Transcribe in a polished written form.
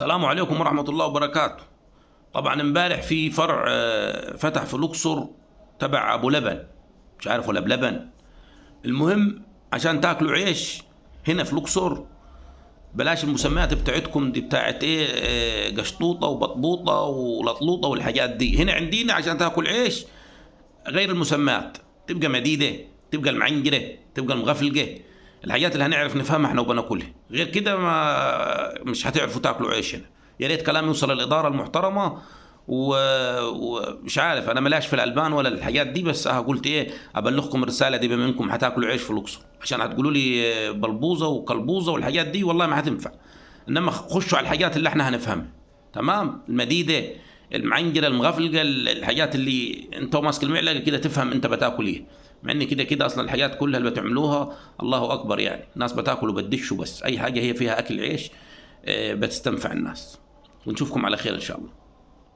السلام عليكم ورحمة الله وبركاته. طبعا امبارح في فرع فتح في الأقصر تبع أبو لبن، مش عارف ولا بلبن. المهم عشان تاكلوا عيش هنا في الأقصر بلاش المسميات بتاعتكم دي بتاعت ايه، قشطوطة وبطبوطة ولطلوطة والحاجات دي. هنا عندنا عشان تاكل عيش غير المسميات، تبقى مديدة، تبقى المعنجرة، تبقى المغفلقة، الحاجات اللي هنعرف نفهمها احنا وبناكلها. غير كده ما مش هتعرفوا تاكلوا عيش هنا. يا ريت كلام يوصل للإدارة المحترمة. ومش عارف انا ملاش في الالبان ولا الحاجات دي، بس قلت ايه ابلغكم الرسالة دي بما انكم هتاكلوا عيش في الاقصر، عشان هتقولوا لي بلبوزه وكلبوزه والحاجات دي والله ما هتنفع. انما خشوا على الحاجات اللي احنا هنفهمها، تمام؟ المديده، المعنجره، المغفلقه، الحاجات اللي انت ماسك المعلقة كده تفهم انت بتاكل ايه. مع ان كده كده اصلا الحاجات كلها اللي بتعملوها الله اكبر، يعني الناس بتاكل وبتدش وبس، اي حاجة هي فيها اكل عيش بتستنفع الناس. ونشوفكم على خير ان شاء الله.